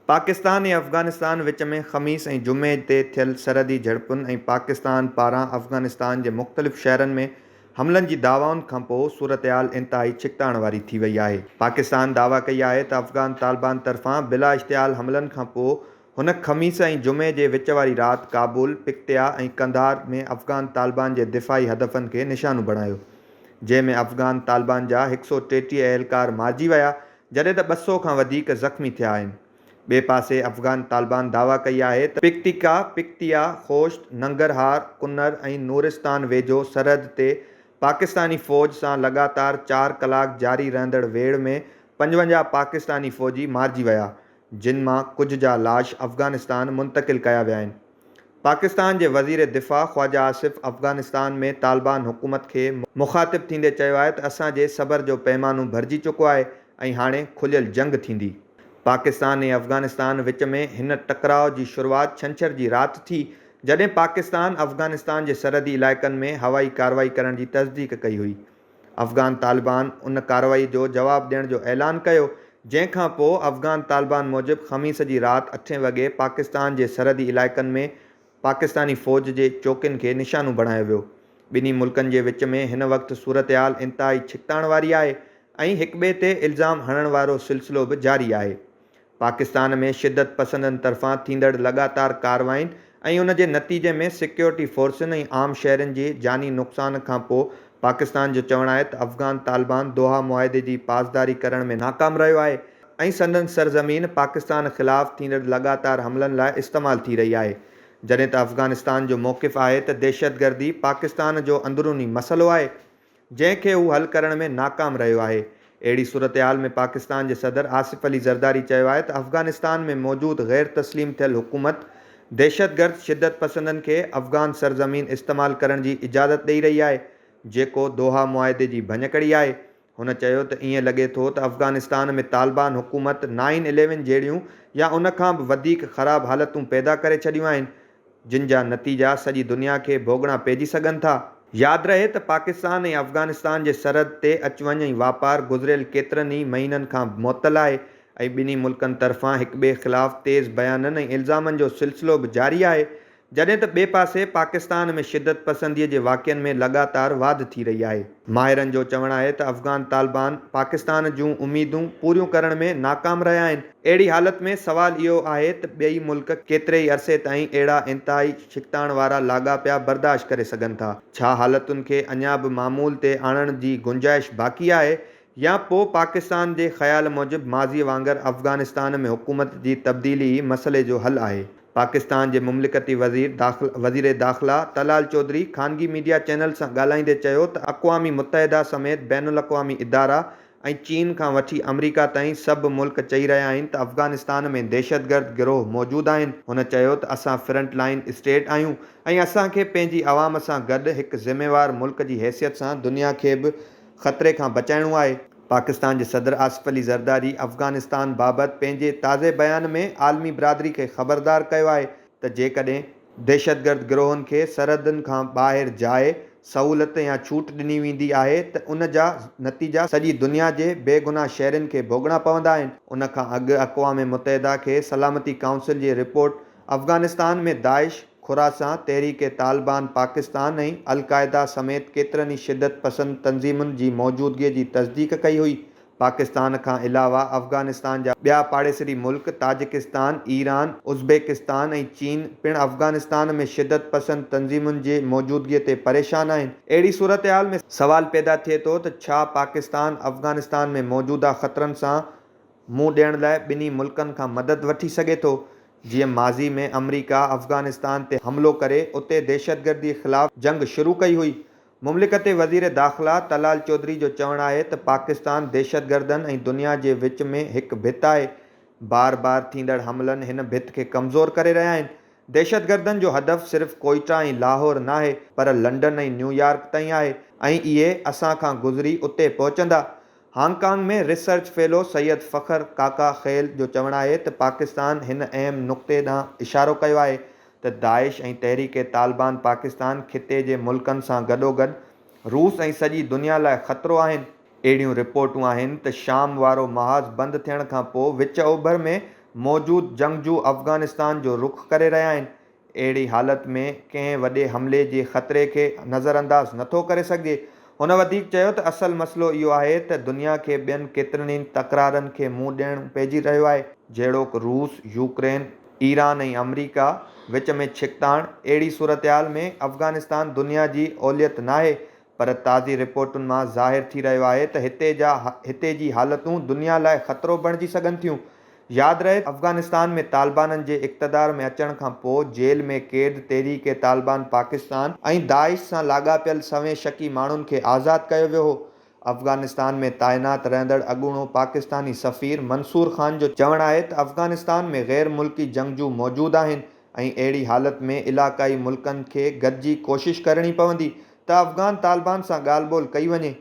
پاڪستان ۽ افغانستان وچ ۾ خميس ۽ جمعي تي ٿيل سرحدي جهڙپن ۽ پاڪستان پاران افغانستان جي مختلف شهرن ۾ حملن جي دعوائن کانپوء صورتحال انتهائي ڇڪتاڻ واري ٿي وئي آهي. پاڪستان دعويٰ ڪئي آهي ته افغان طالبان طرفان بلا اشتعال حملن کانپوء هن خميس ۽ جمعي جي وچ واري رات ڪابل، پڪتيا ۽ قنڌار ۾ افغان طالبان جي دفاعي هدفن کي نشانو بڻايو، جنهن ۾ افغان طالبان جا 133 اهلڪار مارجي ويا جڏهن ته 200 کان وڌيڪ زخمي ٿيا آهن. ٻئي پاسي افغان طالبان دعويٰ ڪئي آهي ته پڪتيڪا، پڪتيا، خوشت، ننگرهار، ڪنر ۽ نورستان ويجهو سرحد تي پاڪستاني فوج سان لڳاتار چار ڪلاڪ جاري رهندڙ ويڙهه ۾ 55 پاڪستاني فوجي مارجي ويا، جن مان ڪجهه جا لاش افغانستان منتقل ڪيا ويا آهن. پاڪستان جي وزير دفاع خواجه آصف افغانستان ۾ طالبان حڪومت کي مخاطب ٿيندي چيو آهي ته اسان جي صبر جو پيمانو ڀرجي چڪو آهي ۽ هاڻي کليل جنگ ٿيندي. پاڪستان ۽ افغانستان وچ ۾ هن ٽڪراء جي شروعات ڇنڇر جي رات ٿي جڏهن پاڪستان افغانستان جي سرحدي علائقن ۾ هوائي ڪارروائي ڪرڻ جي تصديق ڪئي هئي. افغان طالبان ان ڪارروائي جو جواب ڏيڻ جو اعلان ڪيو، جنهن کان پوء افغان طالبان موجب خميس جي رات اٺين وڳي پاڪستان جي سرحدي علائقن ۾ پاڪستاني فوج جي چوڪين کي نشانو بڻايو ويو. ٻنهي ملڪن جي وچ ۾ هن وقت صورتحال انتهائي ڇڪتاڻ واري آهي ۽ هڪٻئي تي الزام هڻڻ وارو سلسلو به جاري آهي. پاڪستان ۾ شدت پسندن طرفان ٿيندڙ لڳاتار ڪارروائين ۽ ان جي نتيجي ۾ سيڪيورٽي فورسن ۽ عام شهرين جي جاني نقصان کانپوء پاڪستان جو چوڻ آهي ته افغان طالبان دوحا معاهدي جي پاسداري ڪرڻ ۾ ناڪام رهيو آهي ۽ سندن سرزمين پاڪستان خلاف ٿيندڙ لڳاتار حملن لاء استعمال ٿي رهي آهي جڏهن ته افغانستان جو موقف آهي ته دهشتگردي پاڪستان جو اندروني مسئلو آهي جنهن کي هو حل ڪرڻ ۾ ناڪام رهيو آهي. اهڙي صورتحال ۾ پاڪستان جي صدر آصف علي زرداري چيو آهي ته افغانستان ۾ موجود غير تسليم ٿيل حڪومت دهشتگرد شدت پسندن کي افغان سرزمين استعمال ڪرڻ جي اجازت ڏئي رهي آهي جيڪو دوحا معاهدي جي ڀڃڪڙي آهي. هن چيو ته ائين لڳي ٿو ته افغانستان ۾ طالبان حڪومت نائن اليون جهڙيون يا ان کان به وڌيڪ خراب حالتون پيدا ڪري ڇڏيون آهن جن جا نتيجا سڄي دنيا کي ڀوڳڻا پئجي سگهن ٿا. ياد رهي ته پاڪستان ۽ افغانستان جي سرحد تي اچ وڃ ۽ واپار گذريل ڪيترن ئي مهينن کان معطل آهي ۽ ٻنهي ملڪن طرفان هڪٻئي خلاف تيز بيانن ۽ الزامن جو سلسلو به جاري آهي جڏهن ته ٻئي پاسي پاڪستان ۾ شدت پسندي جي واقعن ۾ لڳاتار واڌ ٿي رهي آهي. ماهرن جو چوڻ آهي ته افغان طالبان پاڪستان جون اميدون پوريون ڪرڻ ۾ ناڪام رهيا آهن. اهڙي حالت ۾ سوال اهو آهي ته ٻئي ملڪ ڪيتري ئي عرصي تائين اهڙا انتهائي ڇڪتاڻ وارا لاڳاپيا برداشت ڪري سگهن ٿا؟ ڇا حالتن کي اڃا به معمول تي آڻڻ جي گنجائش باقي آهي يا پو پاڪستان جي خيال موجب ماضي وانگر افغانستان ۾ حڪومت جي تبديلي ئي مسئلي جو حل آهي؟ پاڪستان جي مملڪتي وزير وزير داخلا طلال چوڌري خانگي ميڊيا چينل سان ڳالهائيندي چيو ته اقوام متحده سميت بين الاقوامي ادارا ۽ چين کان وٺي آمريڪا تائين سڀ ملڪ چئي رهيا آهن ته افغانستان ۾ دهشتگرد گروهه موجود آهن. هن چيو ته اسان فرنٽ لائين اسٽيٽ آهيون ۽ اسان کي پنهنجي عوام سان گڏ هڪ ذميوار ملڪ جي حيثيت سان دنيا کي به خطري کان بچائڻو آهي. پاڪستان جي صدر آصف علي زرداري افغانستان بابت پنهنجي تازي بيان ۾ عالمي برادري کي خبردار ڪيو آهي ته جيڪڏهن دهشتگرد گروهن کي سرحدن کان ٻاهر جاء، سهولت يا ڇوٽ ڏني ويندي آهي ته ان جا نتيجا سڄي دنيا جي بيگناهه شهرين کي ڀوڳڻا پوندا آهن. ان کان اڳ اقوام متحده کي سلامتي ڪائونسل جي رپورٽ افغانستان ۾ داعش، خراسان، تحريڪ طالبان پاڪستان ۽ القاعده سميت ڪيترن ئي شدت پسند تنظيمن جي موجودگي جي تصديق ڪئي هئي. پاڪستان کان علاوه افغانستان جا ٻيا پاڙيسري ملڪ تاجڪستان، ايران، ازبيڪستان ۽ چين پڻ افغانستان ۾ شدت پسند تنظيمن جي موجودگي تي پريشان آهن. اهڙي صورتحال ۾ سوال پيدا ٿئي ٿو ته ڇا پاڪستان افغانستان ۾ موجوده خطرن سان منهن ڏيڻ لاء ٻنهي ملڪن کان مدد وٺي سگهي ٿو جيئن ماضي ۾ آمريڪا افغانستان تي حملو ڪري اتي دهشتگردي خلاف جنگ شروع ڪئي هئي مملڪتي وزير داخلا طلال چوڌري جو چوڻ آهي ته پاڪستان دهشتگردن ۽ دنيا جي وچ ۾ هڪ ڀت آهي، بار بار ٿيندڙ حملن هن ڀت کي ڪمزور ڪري رهيا آهن، دهشتگردن جو هدف صرف ڪوئيٽا ۽ لاهور ناهي پر لنڊن ۽ نيويارڪ تائين آهي ۽ اهي اسان کان گذري اتي پهچندا. Hong Kong ۾ research fellow Syed Fakhar Kaka Khel جو چوڻ آهي ته پاڪستان هن اهم نقطي ڏانهن اشارو ڪيو آهي ته داعش ۽ تحريڪ طالبان پاڪستان خطي جي ملڪن سان گڏوگڏ روس ۽ سڄي دنيا لاء خطرو آهن. اهڙيون رپورٽون آهن ته شام وارو محاذ بند ٿيڻ کان پوء وچ اوڀر ۾ موجود جنگجو افغانستان جو رخ ڪري رهيا آهن، اهڙي حالت ۾ ڪنهن وڏي حملي جي خطري کي نظرانداز نٿو ڪري سگهجي. هن وڌيڪ چيو ته اصل مسئلو اهو آهي ته دنيا کي ٻين ڪيترن ئي تڪرارن کي منهن ڏيڻو پئجي رهيو آهي، جهڙوڪ روس، يوڪرين، ايران ۽ آمريڪا وچ ۾ ڇڪتاڻ، اهڙي صورتحال ۾ افغانستان دنيا جي اوليت ناهي، پر تازي رپورٽن مان ظاهر ٿي رهيو آهي ته هتي جا هتي جي حالتون دنيا لاء خطرو بڻجي سگهن ٿيون. ياد رهي ته افغانستان ۾ طالبانن جي اقتدار ۾ اچڻ کان پوء جيل ۾ قيد تحريڪ طالبان پاڪستان ۽ داعش سان لاڳاپيل سوين شڪي ماڻهن کي آزاد ڪيو ويو هو. افغانستان ۾ تعينات رهندڙ اڳوڻو پاڪستاني سفير منصور خان جو چوڻ آهي ته افغانستان ۾ غير ملڪي جنگجو موجود آهن ۽ اهڙي حالت ۾ علائقائي ملڪن کي گڏجي ڪوشش ڪرڻي پوندي ته افغان طالبان سان ڳالهه ٻولهه ڪئي وڃي.